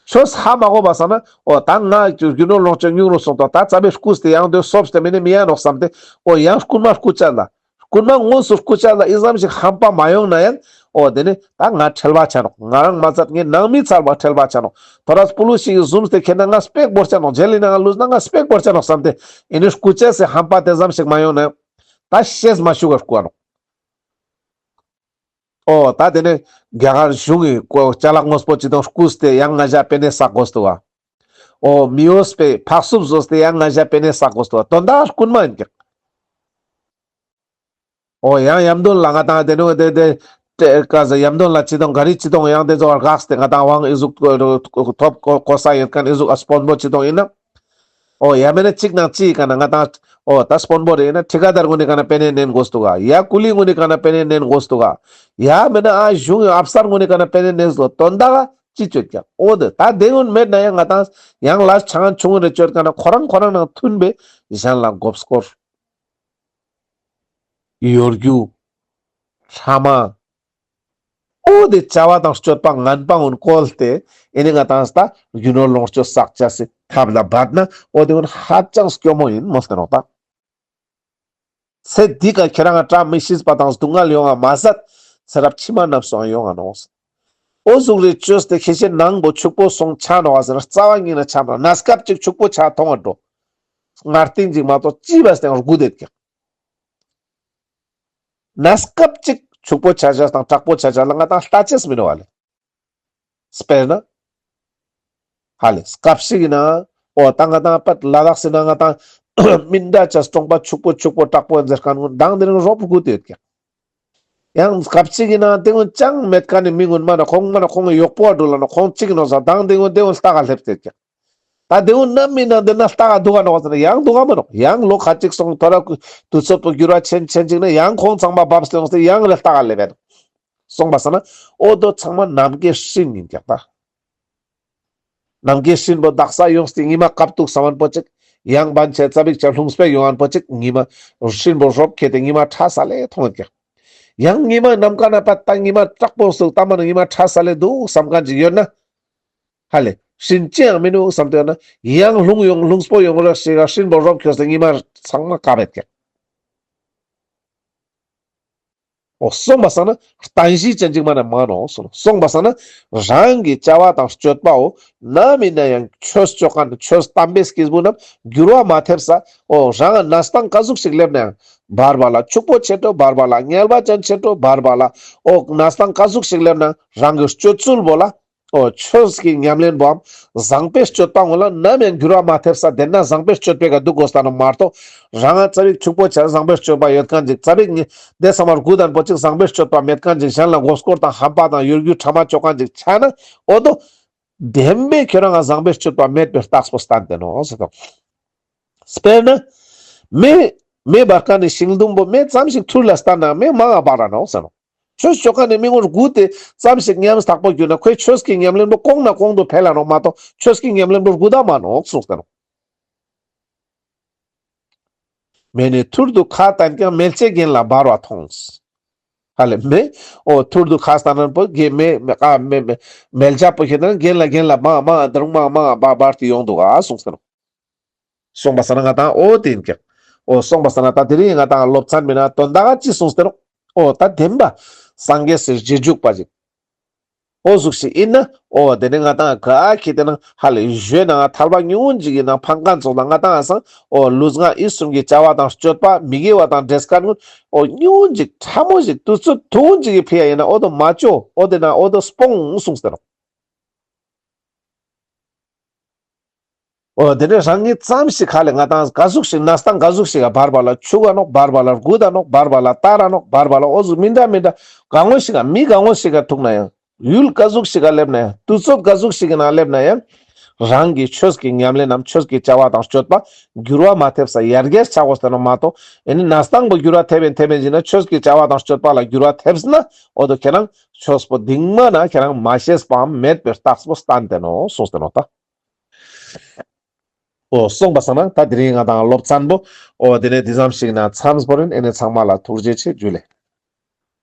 ཆོས་ཧ་མ་གོ་བ་སང་ན་འོ་ད་ང་རྒྱུ་ནོར་ལོངས་སྤྱོད་ཉུང་རུ་སོང་ཏོ་ད་ཙ་པིག་རྐུས་ཏེ་ཡང་དེ་སོབས་ཏེ་མི་ནི་མི་ཡ་ནོག་བསམ་སྟེ་འོ་ཡང་རྐུན་མ་རྐུ་ཅེས་ལ། རྐུན་མ་དངོས་སུ་རྐུ་ཅེས་ལ་ཨི་ཙམ་ཞིག་ཧམ་པ་མ་ཡོང་ན་ཡང་འོ་དེ་ནི་ད་ང་ཁྲེལ་བ་ཆ་ནོག་ང་རང་མ་ཚད་ངའི་ནང་མི་ཚང་མ་ཁྲེལ་བ་ཆ་ནོག་ཐོ་རས་སྤུ་ལུ་ཞིག་གི་ཟུམས་ཏེ་ཁྱེར་ན་ང་སྤེག་བོར་ཆ་ནོག་ཇེལ་ལི་ནང་ལུས་ན་ང་སྤེག་བོར་ཆ་ནོག་བསམ་སྟེ་ཨེ་ནི་རྐུ་ཅེས་སི་ཧམ་པ་དེ་ཙམ་ཞིག་མ་ཡོང་ན་ཡང་ད་ཤེས་མ་ཞུ་ག་རྐུ་ཨ་ནོག་འོ་ད་དེ་ནི་རྒྱ་གར་གཞུང་གི་ཅ་ལག་དངོས་པོ་ཅི་དང་རྐུས་ཏེ་ཡང་ང་ཞ་པེ་ནེ་བསགས་དགོས་འདུག་ག་འོ་མི་འོས་པའི་ཕག་སུབ་ཟོས་ཏེ་ཡང་ང་ཞ་པེ་ནེ་བསགས་དགོས་ཏོ་དོན་དག་རྐུན་མ་ཡིན་ཀྱག་འོ་ཡང་ཡམ་དོན་ལ་ང་ཏང་དེ་ནོ་དེ་དེ་ཀ་ཟ་ཡམ་དོན་ལ་ཅི་དང་ག་རི་ཅི་དང་ཡང་དེ་ཚོ་བར་གགས་ཏེ་ང་ཏང་དབང་ཨི་ཟུག་ཐོབ་གོ་ས་ཡོད་མཁན་ཨི་ཟུག་ཨ་དཔོན་པོ་ཅི་དང་ཡིན་ན། འོ་ཡ་མེད་ན་གཅིག་ནང་གཅིག་ག་ན་ང་ཏང་འོ་ད་དཔོན་པོ་རེ་ཡིན་ན་ཁྲི་ཀ་དར་ངུ་ནི་ག་ན་པེ་ནེ་ནན་དགོས་འདུག་ག་ཡ་ཀུ་ལི་ངུ་ནི་ག་ན་པེ་ནེ་ནན་དགོས་འདུག་ག་ཡ་མེད་ན་ཨ་གཞུང་ཨབ་སར་ངུ་ནི་ག་ན་པེ་ནེ་ནན་དགོས་དོན་དག་ཅི་ཅོད་ཀྱག་འོ་དེ་ད་དེ་ངུན་མེད་ན་ཡང་ང་ཏང་ཡང་ལ་ཆང་ཆུང་རེ་ཅོད་ག་ན་ཁོ་རང་ཁོ་རང་ནང་མཐུན་པའི་གཞན་ལ་མགོ་སྐོར། གཡོ་སྒྱུ། ལྷ་མ། འོ་དེ་བྱ་བ་དང་སྤྱོད་པ་ངན་པ་ངུན་བཀོལ་ཏེ་ཨེ་ནི་ང་ཏང་ད་རྒྱུ་ནོར་ལོངས་སྤྱོད་བསགས་བྱ་སི་ཐབས་ལ་འབད་ན་འོ་དེ་ངུན་ཧ་ཅང་སྐྱོ་མོ་ཡིན་མོལ་ཏེ་ནོག་ད། ཚེ་འདི་ཀ་ཁྱེད་རང་ང་བཀྲ་མི་ཤིས་པ་དང་སྡུག་བསྔལ་ཡོང་ང་མ་ཟད་ཚེ་རབས་ཕྱི་མ་རྣམས་སུའང་ཡོང་ང་ནོག་འོ་ཟུག་རེ་བཅོས་ཏེ་ཁྱེད་ཅག་ནང་པོ་ཕྱུག་པོ་སོང་ཆ་ནོག་ཟེར་ན་རྩ་བ་ཉིད་ན་ཆ་མ་ནོག་གནས་སྐབས་ཅིག་ཕྱུག་པོ་ཆ་མཐོང་བ་འགྲོ། ངར་སྟེང་ཅིག་མ་གཏོགས་ཅི་བས་སྟེང་རྒུད་དེད་ཀྱག་གནས་སྐབས་ཅིག་ཕྱུག་པོ་ཆ་ཆ་དང་དྲག་པོ་ཆ་ཆ་ལ་ང་ཏང་ལྟ་ཅེས་མི་ནོག་ཧ་ལེ། དཔེར་ན། ཧ་ལེ་སྐབས་ཤིག་ཡིན་ན་འོ་ད་ང་ཏང་པད་ལ་དྭགས་སི་ན་ང་ཏང་མི་འདྲ་ཆ་སྟོང་པ་ཕྱུག་པོ་ཕྱུག་པོ་དྲག་པོ་ཟེར་མཁན་ངུན་མདང་དེ་རིང་རོབ་རྒུད་དེད་ཀྱག་ཡང་སྐབས་ཤིག་ཡིན་ན་དེ་ངུན་ཅང་མེད་མཁན་ནི་མི་ངུན་མ་ན་ཁོང་མ་ན་ཁོང་གི་གཡོག་པོ་འགྲོ་ལ་ན་ཁོང་གཅིག་ནོག་ཟ་མདང་དེ་ངུན་དེ་ངུན་ལྟ་ག་སླེབས་དེད་ཀྱག་ད་དེ་འུ་ནམ་མི་ན་འདི་ན་ལྟ་ག་འདུག་ག་ནོག་ཟེར་ན་ཡང་འདུག་ག་མ་ནོག་ཡང་ལོ་ཁ་ཅིག་སོང་ཐོ་ར་དུས་ཚོད་པོ་འགྱུར་བ་ཆེན་ཆེན་ཅིག་ན་ཡང་ཁོང་ཚང་མ་བབས་སོང་སྟེ་ཡང་རེ་ལྟ་ག་ལེབ་ཡ་ནོག་སོང་པ་ས་ན་འོ་དོ་ཚང་མ་ནམ་མཁའི་སྤྲིན་ཡིན་ཀྱག་ད། ནམ་མཁའི་སྤྲིན་པོ་དག་ས་ཡོངས་ཏེ་ཉི་མ་སྐབས་དུག་ས་མན་པོ་ཅིག་ཡང་བན་ཆེ་ཙ་པིག་ཆ་ལྷུང་སྤེ་ཡོང་ཨན་པོ་ཅིག་ཉི་མ་སྤྲིན་པོ་རོབ་ཁྱེར་ཏེ་ཉི་མ་ཁྲ་ས་ལེ་མཐོང་ཡོད་ཀྱག་ཡང་ཉི་མ་ནམ་མཁའ་ན་པད་ད་ཉི་མ་དྲག་པོ་སུ་ལྟ་མ་ན་ཉི་མ་ཁྲ་ས་ལེ་འདུག་བསམ་མཁན་ཅིག་ཡོད་ན། ཧ་ལེ། སྤྲིན་ཅི་ཡང་མི་འདུག་བསམ་དོན་ན་ཡང་ལྷུང་ཡོང་ལྷུང་སྤོ་ཡོང་ར་ཞིག་ག་སྤྲིན་པོ་རོབ་ཁྱོད་སེ་ཉི་མ་ཚང་མ་ཀ་བེད་ཀྱག་འོ་སོང་པ་སང་ན་གཏན་གཞི་ཅན་ཅིག་མ་ན་མ་ནོག་སོང་སོང་པ་སང་ན་རང་གི་བྱ་བ་དང་སྤྱོད་པའོ་ནམ་ཡིན་ན་ཡང་ཆོས་ཅོ་མཁན་ཆོས་དམ་པའི་སྐྱེས་བུ་རྣམས་འགྱུར་བ་མ་ཐེབས་ས་འོ་རང་ང་གནས་སྟངས་ག་ཟུག་ཞིག་སླེབས་ན་ཡང་བར་བར་ལ་ཕྱུག་པོ་ཆེ་འགྲོ་བར་བར་ལ་ངལ་བ་ཅན་ཆེ་འགྲོ་བར་བར་ལ་འོ་གནས་སྟངས་ག་ཟུག་ཞིག་སླེབས་ན་རང་གི་སྤྱོད་ཚུལ་བོ་ལ། འོ་ཆོས་ཀྱི་ཉམས་ལེན་པོའམ་བཟང་པོའི་སྤྱོད་པ་ངོ་ལ་ནམ་ཡང་འགྱུར་བ་མ་ཐེབས་ས་དེ་ན་བཟང་པོའི་སྤྱོད་པའི་ཀ་འདུག་དགོས་ས་ནོག་མ་གཏོགས་རང་ང་ཙ་པིག་ཕྱུག་པོ་ཆ་བཟང་པོའི་སྤྱོད་པ་ཡོད་མཁན་ཅིག་ཙ་པིག་ནི་དེ་ཚང་མར་རྒུད་ཨན་པོ་ཅིག་བཟང་པོའི་སྤྱོད་པ་མེད་མཁན་ཅིག་གཞན་ལ་མགོ་སྐོར་དང་ཧམ་པ་དང་གཡོ་སྒྱུ་ཕྲ་མ་ཅོ་མཁན་ཅིག་ཆ་ན་འོ་དོ་བདེན་པའི་ཁྱོད་རང་ང་བཟང་པོའི་སྤྱོད་པ་མེད་པའི་རྟགས་པོ་བསྟན་ཏེ་ནོག་ཟེར་དོ། དཔེར་ན། མེ་མེ་འབར་མཁན་ནི་ཤིང་དུམ་བུ་མེ་ཙམ་ཞིག་ཐུར་ལ་བསྟན་ན་མེ་མང་ང་འབར་ར་ནོག་ཟེར་ནོག་ཆོས་ཅོ་མཁན་ནི་མི་ངོར་རྒུད་དེ་ཙམ་ཞིག་ཉམས་ཐག་པོ་གྱུར་ན་ཁོའི་ཆོས་ཀྱི་ཉམས་ལེན་པོ་གོང་ན་གོང་དུ་འཕེལ་ལ་ནོག་མ་གཏོགས་ཆོས་ཀྱི་ཉམས་ལེན་པོ་རྒུད་ད་མ་ནོག་གསུངས་ཏེ་ནོག་མེ་ནི་ཐུར་དུ་ཁ་བསྟན་ཀྱང་མེ་ལྕེ་གྱེན་ལ་འབར་བ་མཐོང་། ཧ་ལེ་མེ་འོ་ཐུར་དུ་ཁ་བསྟན་ན་པོ་གེ་མེ་མེ་ཀ་མེ་མེ་མེ་ལྕེ་པོ་ཁྱེར་ན་གྱེན་ལ་གྱེན་ལ་མང་མང་དར་མང་མང་འབར་འབར་ཏེ་ཡོང་འདུག་ག་གསུངས་ཏེ་ནོག་སོང་པ་ས་ན་ང་ཏང་འོ་དེ་ཡིན་ཀྱག་འོ་སོང་པ་ས་ན་ད་དེ་རིང་ང་ཏང་སློབ་ཚན་མི་ན་དོན་དག་ཅི་གསུངས་ཏེ་ནོག་འོ་ད་བདེན་པ་སངས་རྒྱས་སི་རྗེས་འཇུག་པ་ཞིག་འོ་ཟུག་ཞིག་ཡིན་ན་འོ་དེ་ནི་ང་ཏང་ག་ཁྱེར་ཏེ་ན་ཧ་ལེ་ཞོལ་ན་ང་ཐར་པ་ཉུང་ངུན་ཅིག་ཡིན་ན་ཕན་མཁན་ཙོགས་ལ་ང་ཏང་ང་སང་འོ་ལུས་ངག་ཡིད་གསུམ་གྱི་བྱ་བ་དང་སྤྱོད་པ་མི་དགེ་བ་དང་འདྲེས་མཁན་ངུན་འོ་ཉུང་ངུན་ཅིག་ཕྲ་མོ་ཞིག་དུས་ཚོད་ཐུང་ངུན་ཅིག་གི་ཕི་ཡ་ཡིན་ན་འོ་དོ་མ་ཅོ་འོ་དེ་ན་འོ་དོ་སྤོང་གསུངས་ཏེ་ནོག་འོ་དེ་ནས་རང་ཉིད་ཙམ་ཞིག་ཧ་ལེ་ང་ཏང་ག་ཟུག་ཞིག་གནས་སྟངས་ག་ཟུག་ཞིག་ག་བར་བར་ལ་ཆུ་ག་ནོག་བར་བར་ལ་རྒུད་ད་ནོག་བར་བར་ལ་དར་ར་ནོག་བར་བར་ལ་འོ་ཟུག་མི་འདྲ་མི་འདྲ་གང་བོ་ཞིག་ག་མི་གང་བོ་ཞིག་ག་ཐུག་ན་ཡང་ཡུལ་ག་ཟུག་ཞིག་ག་སླེབས་ན་ཡང་དུས་ཚོད་ག་ཟུག་ཞིག་གི་ནང་སླེབས་ན་ཡང་རང་གི་ཆོས་ཀྱི་ཉམས་ལེན་ནམ་ཆོས་ཀྱི་བྱ་བ་དང་སྤྱོད་པ་འགྱུར་བ་མ་ཐེབས་ས་ཡར་རྒྱས་ཆ་དགོས་ཏེ་ནོག་མ་གཏོགས་ཨེ་ནི་གནས་སྟངས་པོ་འགྱུར་བ་ཐེབས་ཡིན་ཐེབས་ཡིན་ཟེར་ན་ཆོས་ཀྱི་བྱ་བ་དང་སྤྱོད་པ་ལ་འགྱུར་བ་ཐེབས་ན་འོ་དོ་ཁྱེད་རང་ཆོས་པོ་གདིང་མ་ན་ཁྱེད་རང་མ་ཤེས་པའམ་མེད་པའི་རྟགས་པོ་བསྟན་ཏེ་ནོག་གསུངས་ཏེ་ནོག་ད། འོ་སོང་པ་སང་ན་ད་དེ་རིང་ང་ཏང་སློབ་ཚན་པོ་འོ་དེ་ནས་དེ་ཙམ་ཞིག་ན་མཚམས་བོར་ཡིན། ཨེ་ནས་ཚང་མ་ལ་ཐུགས་རྗེ་ཆེ། ཇུ་ལེ།